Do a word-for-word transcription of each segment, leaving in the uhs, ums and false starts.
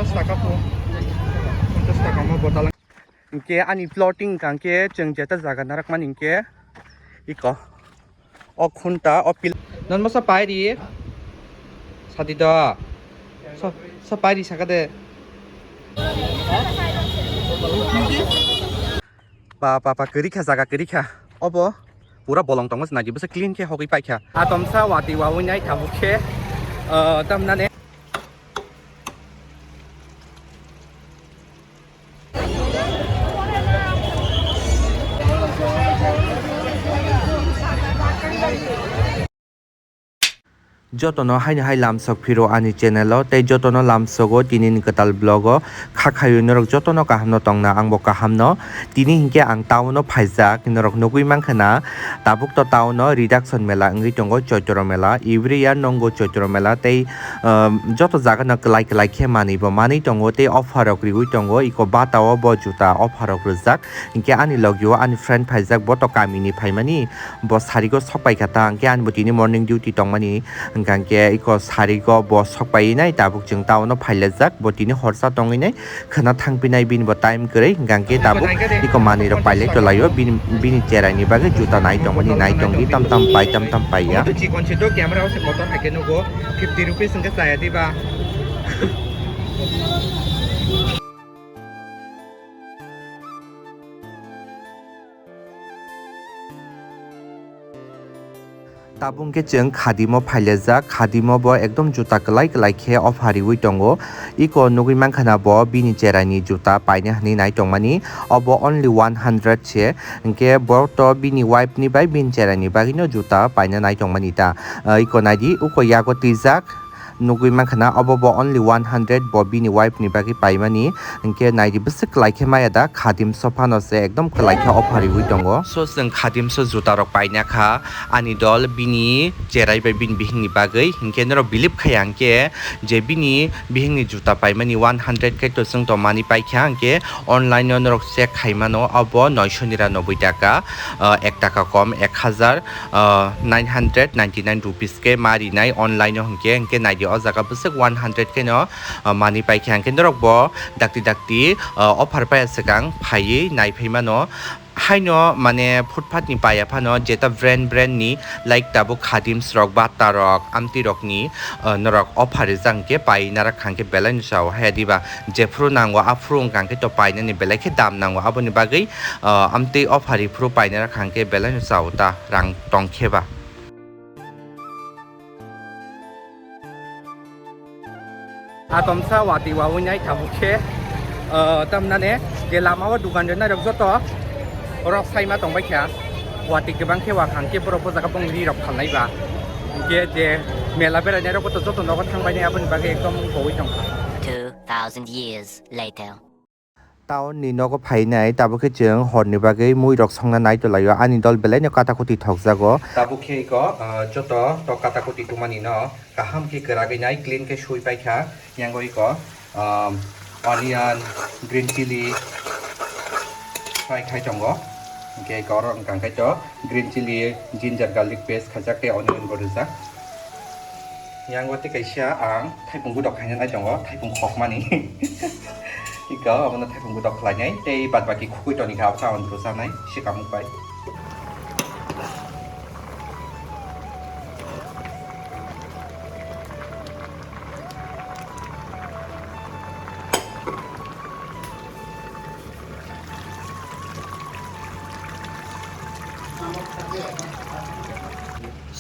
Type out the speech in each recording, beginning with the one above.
Taka po. Ponchas taka mo bottle. Hinkhe ani plotting hwnkha hinkhe chwng jeta jaga narakmani hinkhe iko. O khunta, o pil-, non masa pairi. Sadi da. Sa, sa pairi saka de. Pa, pa, pa, kwrwi kha, jaga kwrwi kha. Obo pura bolong tongo, naidi bwsa clean khe hogwi paikha. Atomsa wati wawi nai tabuk khe, ah, tamnane. Jotono haino hai lamsok phiro ani channel o, tei jotono lamsogo tini ni kwtal vlog o kha khayo norok jotono kaham no tongna, ang bo kaham no. Tini hinkhe ang town o phaijak, norok nugwi mankha na, tabuk to town o reduction mela wngwi tongo, Choitro mela, every year nongo Choitro mela, tei, um, joto jaga no kwlai kwlai khe manwi bo manwi tongo, tei offer rok riwi tongo, iko bata o bo juta offer rok rijak. Hinkhe ani logi o ani friend phaijak, bo to kami ni phaimani, bo sarigo sok pai kha ta, hwnkhe ani bo tini morning duty tongmani, hwnkha hwnkhe iko sarigo bo sok pai nai, tabuk chwng town o phailajak, bo tini horsa tongwi nai, khwna thangpinai bini bo time kwrwi, hwnkha hwnkhe tabuk iko manwi rok pailai tolaio, bini, bini cherai ni bagwi juta nai tongmani, nai tongdi tam tam pai, tam tam pai ya. Chikon se do camera o se motor hai khe nugo, fifty rupees hwnkhe chaya diba. Tabuk khe chwng Khadimo phailajak, Khadimo bo ekdom juta kwlai kwlai khe offer riwi tongo. Iko nugwi mankha na bo bini cherai ni juta paina hinwi nai tongmani, obo only one hundred se, hinkhe bo to bini wife ni bai bini cherai ni bagwi no juta paina nai tongmani ta. Ah, iko naidi, uko yago twijak. Nugwi mankha na, obo bo only one hundred, bo bini wife ni bagwi paimani, hinkhe naidi bwswk kwlai khe maya da, Khadimso phano se ekdom kwlai khe offer riwi tongo. So chwng Khadimso juta rok paina kha, ani dol bini cherai bai bini bihik ni bagwi, hinkhe norok believe khaiya hinkhe je bini bihik ni juta paimani one hundred khe to chwng to mani paikha, hinkhe online o norok check khaimano, obo noisho nira noboi taka, ah, ek taka kom, ek hajar, ah, nine hundred ninety nine rupees khe ma rinai online o hinkhe, hinkhe naidi o jaga bwswk one hundred kheno, ah, mani paikha, hinkhe norok bo dakti dakti, ah, offer paiya swkang phaiwi nai phaimano. Haino mane footpath ni paiya phano jeta brand brand ni, like tabuk Khadims rok, Bata rok, Amti rok ni, ah, norok offer rijak hinkhe pai narak kha hinkhe belai no chao haya diba, jephru nango aphru wngkha hinkhe to painani belai khe dam nango, aboni bagwi, ah, amtwi offer riphuru paina rok hwnkhe belai no chao ta rang tong khe ba. Atomsa wati wawi nai tabuk khe, ah, tamnane je lama o dukan rwnai rok joto rok saima tong bai kha, wati kwbang khe wa hwnkhe borok bo jaga bong ri rok phalnai ba, hinkhe je mela berainai rok bo to joto nogo thang bai nai, aboni bagwi ekdom kowi tong kha. Two thousand years later. Town ni nogo phainai, tabuk khe chwng horni bagwi mui rok songna nai tolaio. Ani dol belai no kata kuti thokjago. Tabuk khe iko, ah, joto tok kata kuti tongmani no kaham khe kwragwi nai, clean khe sui paikha. Yango iko, ah, onion, green chili fry khai tongo. Hinkhe iko oro wngkha khe to green chili, ginger, garlic paste khaijak tei onion bo rijak. Yango tei kaisa ang thaipung gudok khaina nai tongo, thaipung khokmani. Iko abono thaipung gudok khlainai tei bad baki khukui toni kha, abokhe ang drusanai sikamuk bai.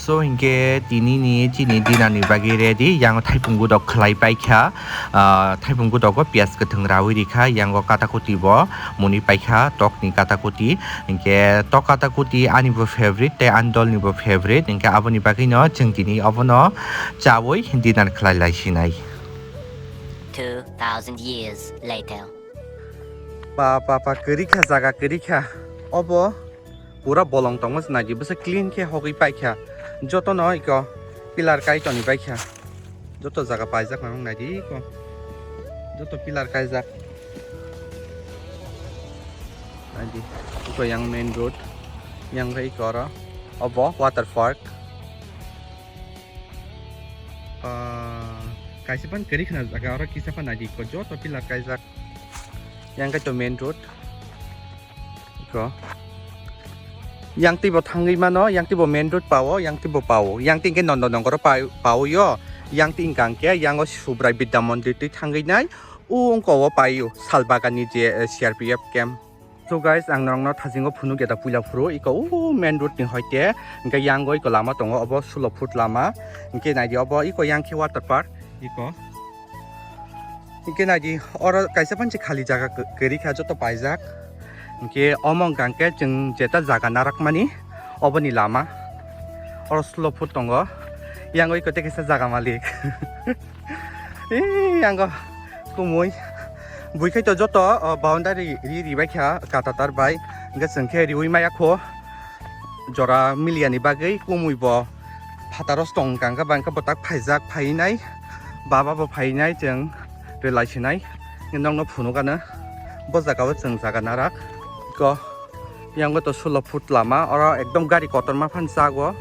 So hinkhe tini ni chini dinner ni bagwi ready, yang thaipung gudok khlai paikha, ah, thaipung gudogo piyaj kwthwng rawi rikha, yango kata kuti bo muni paikha, tok ni kata kuti, hinkhe tok kata kuti ani bo favorite tei ani dol ni bo favorite, hinkhe aboni bagwi no chwng tini obono chawi dinner khlai lai sinai. Two thousand years later. Pa, pa, pa, kwrwi kha, jaga kwrwi kha. Obo pura bolong tongma se naidi, bwsa clean khe hogwi paikha. Jotono iko pillar kai toni paikha. Joto jaga paijak nang naidi iko. Joto pillar kaijak. Naidi, iko yang main road. Yang khe iko oro. Obo water park. Ah, Kaisa pan kwrwi khna jaga, oro kisa pan naidi ko joto pillar kaijak. Yang kai to main road. Ko. Yang twi bo thangwi mano, yang twi bo main road pao, yang twi bo pao. Yang twi hwnkhe Nondonogoro pai-, pao yo. Yang twi hwnkha hwnkhe yang o Subrai Bidya Mondir twi thangwi nai. O wngko o pai o Salbagani je, eh, C R P F camp. So guys, ang norokno thasingo phunuk ya da puila phuru, iko o main road ni hoite, hwnkhe yango iko lama tongo, obo sulo foot lama, hwnkhe naidi obo iko yang khe water park, iko. Hwnkhe naidi oro kaisa panchi khali jaga kw-, kwrwi kha joto paijak, hwnkhe omo hwnkha hwnkhe chwng jeta jaga narakmani, oboni lama, oro sulo foot tongo, yango iko tei kaisa jaga malik. Ee, yango kumui. Buikhai to joto, o, boundary ri, ri bai kha katatar bai. Hwnkhe chwng khe riui maya kho. Jora miliya ni bagwi kumui bo phataro tong kang kha, bangkha bo tak phaijak, phainai. Baba bo phainai, chwng rwlai sinai. Nokno phunuk ano. Bo jaga o chwng jaga narak. Ko. Yango to sulo foot lama, oro ekdom gari kotorma phan chago.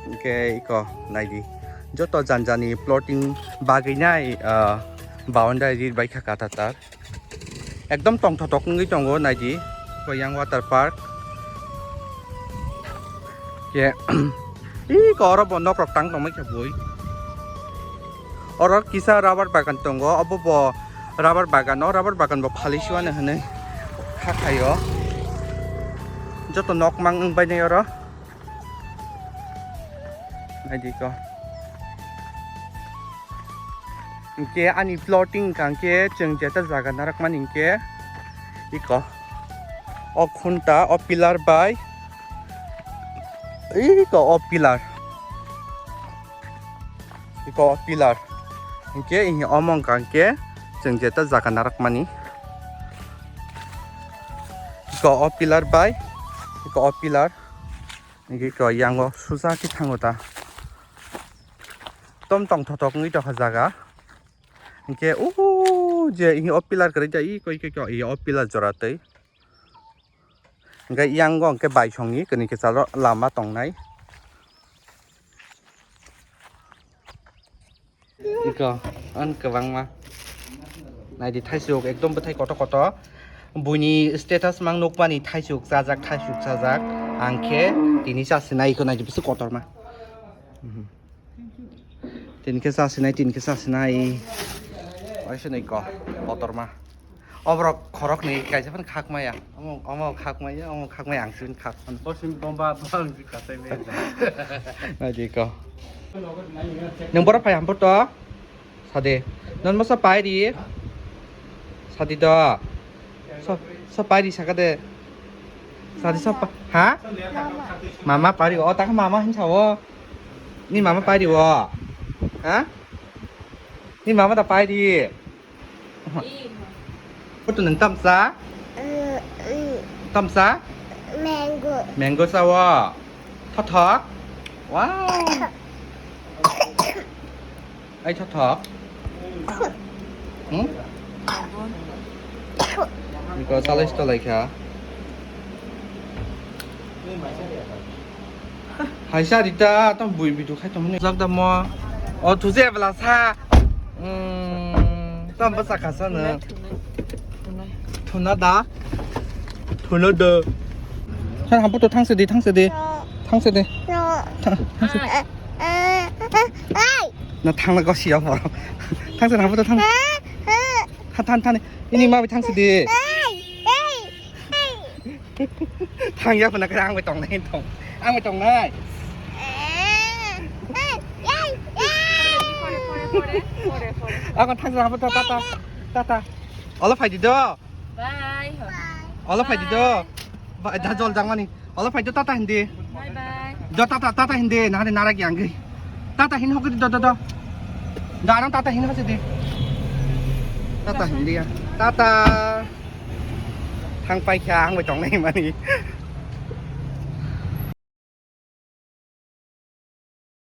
Hwnkhe iko naidi. Joto janjani plotting bagwi nai, ah, boundary ri bai kha katatar. Ekdom tongthotok wngwi tongo naidi. Ko yang water park. Ke, iko oro bo nokrok tang tongmai kha bui. Oro kisa rubber bagan tongo, obo bo rubber bagan, o rubber bagan bo phali suana hinwi kha khaio. Joto nok mang wng bainai oro. Naidi ko. Hwnkhe ani plotting hwnkha hwnkhe chwng jeta jaga narakmani hwnkhe iko. O khunta, o pillar bai. Iko o pillar. Iko o pillar. Hwnkhe, ihi omo wngkha hwnkhe, chwng jeta jaga narakmani. Iko o pillar bai, iko o pillar. Hwnkhe, iko yango susa khe thango ta. Tom tongthotok wngwi tongkha jaga. Hwnkhe, o je, ihi o pillar kwrwi ta, iko, iko, iko, ihi o pillar jora twi. Hwnkhe yango hwnkhe baisongni kwnwi kwchalo lama tongnai. Iko, an kwbangma. Naidi thaisuk, ekdom bwthai kotor kotor. Buini status mang nukmani thaisuk chajak, thaisuk chajak. Ang khe tini chasinai, iko naidi bwswk kotorma. Mhm. Tini khe chasinai, tini khe chasinai. Oisinai ko, kotorma. Oborok khoroknwi kaisa phano khakmaya. Omo, omo khakmaya, omo khakmaya, ang sibini khakmano. Bo simi bomba, bang si kasai le. Naidi ko. Nwng boro phai hampor to? Sadi. Non mo sa pai di. Sadi do. So, so pai di saka de. Sadi so pa, ha? Mama pai di. O, tak mama hin sao. Ni mama pai di o. Ha? Ni mama ta pai di. Photo nwng tamsa? Tamsa? Mango. Mango sao. Thothok. Wow. Ai thothok. Hmm? Niko salai stolai kha. Haisa rita, tamo bui bidu khai tongmani. Jak da mo. O thuje bela sa. Hmm, tamo bwsa khasa no. Thuna da. Thuna da. San hampu to thangse di, thangse di. Thangse di. Thang-, thangse. Na thangna gosi ya boro. Thangse hampu to thang. Than, than, than. Ini ma bai thangse di. Thang ya phana khe ang bai tongnai tong. Ang bai tongnai. Ang thang jang tata, tata. Ola phai di do. Bye. Ola phai di do. Ba, da jol jang mani. Ola phai do tata hindi. Bye bye. Do tata, tata hindi. Na hari nara gyang gei. Tata hin hok di do, do, do. Da nang tata hin hok di. Tata hindi ya. Tata. Thang pai kha ang bai tongnai mani.